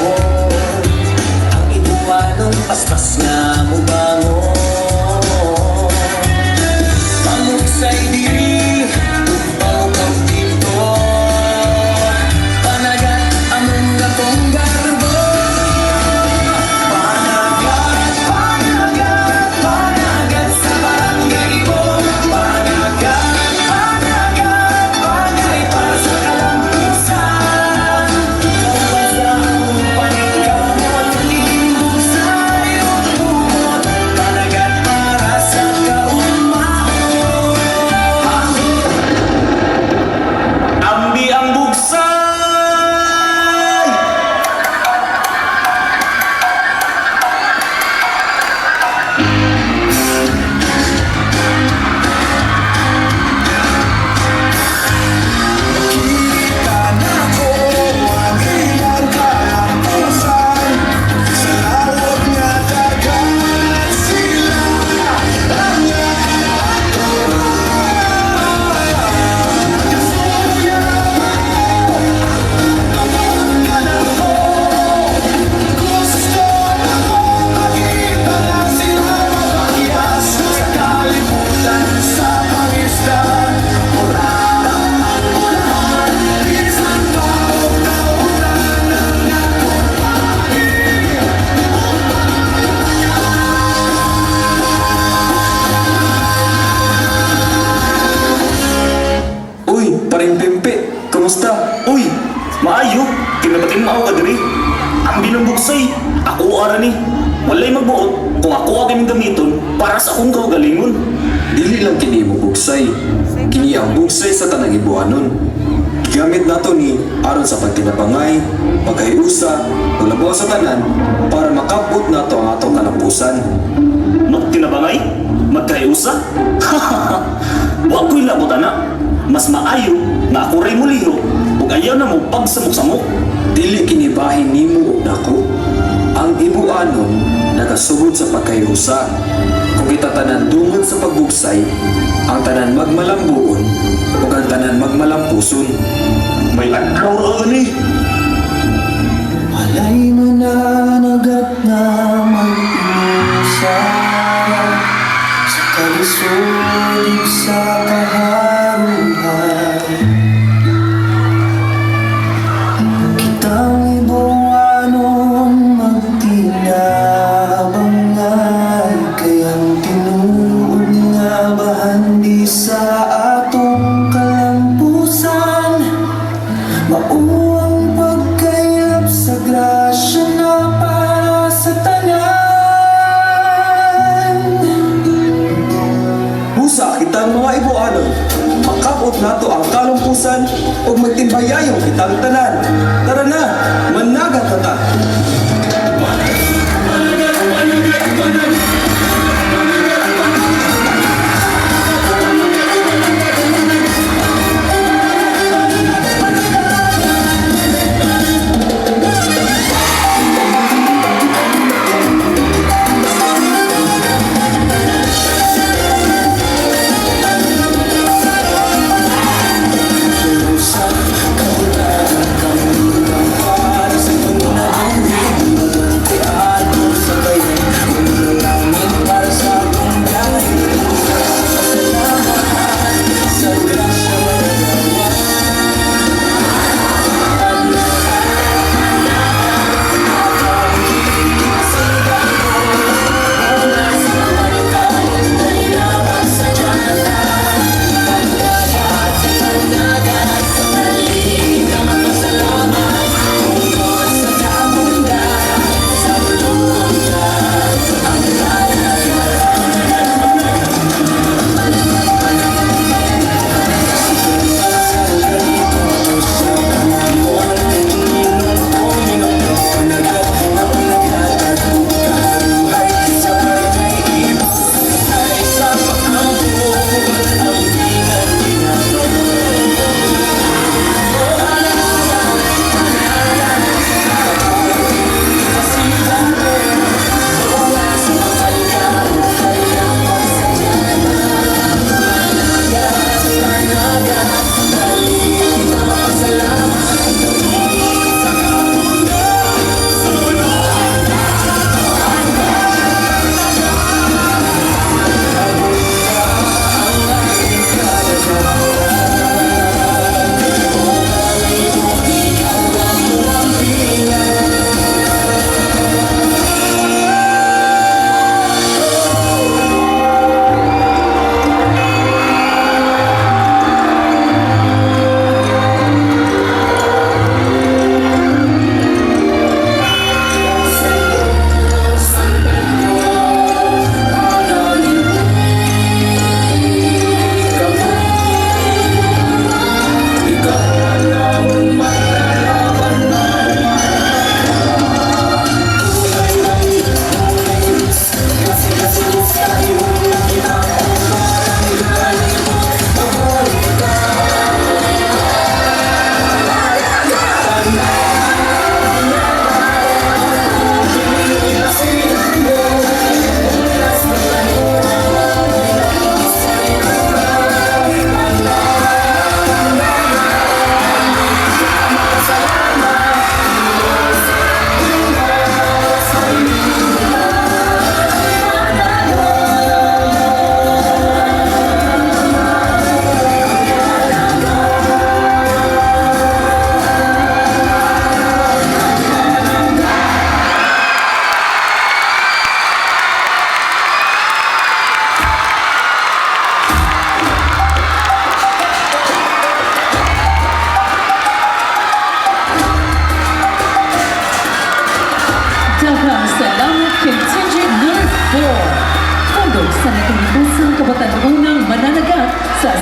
Tan-awon ang Ibuanong paspas nga mubangon. Pangugsay diri, tugpaw kag didto. Panagat among atong garbo. Panagat, panagat, panagat sa Barangay Ibo. Panagat, panagat, pagay para sa kalampusan. Kauban sa among paningkamot, ilimbugsay ug kumot. Panagat para sa kaugmaon. Ambi ang bugsay! Nakita nako ang ilang kalampusan. Sa lawod nga dagat, sila ang Kasuya ko. Gusto nako makita na sila mapakyas sa kalibutan, sa pangisda. Murag ang ulahan, bisan pa og kautan ang atong pagi. Uy, paring pimpi, kumusta? Uy, maayo, kinabating mao ka diri. Ang binubugsay, ako ara ni. Walay magbuot kung ako ang kining gamiton para sa akong kaugalingon. Dili lang kini mo bugsay. Kini ang bugsay sa tanang Ibuanon. Gigamit nato ni aron sa pagtinabangay, pagkahiusa, ug labaw sa tanan para makabot nato ang atong kalampusan. Magtinabangay? Magkahiusa? Wa ko'y labot ana. Mas maayo nga ako ray muliho ug ayaw na mo pagsamok-samok. Dili kini bahin nimo ug nako. Ang Ibuanon nagasugod sa pagkahiusa. Kung kita tanan dungan sa pagbugsay, ang tanan magmalambuon ug ang tanan magmalampuson. May adlaw ra ni. Walay mananagat na mag-inusa sa kalisod ug sa kaharuhan. Kitang Ibuanon magtinabangay, kay ang tinuod nga bahandi sa atong kalampusan mao ang pagkaylap sa grasya na para sa tanan. Busa kitang mga Ibuanon, makabot nato ang kalumpusan ug magtimbayayong kitang tanan. Tara na, managat na ta! Pero sa kabutagan Salamat continues.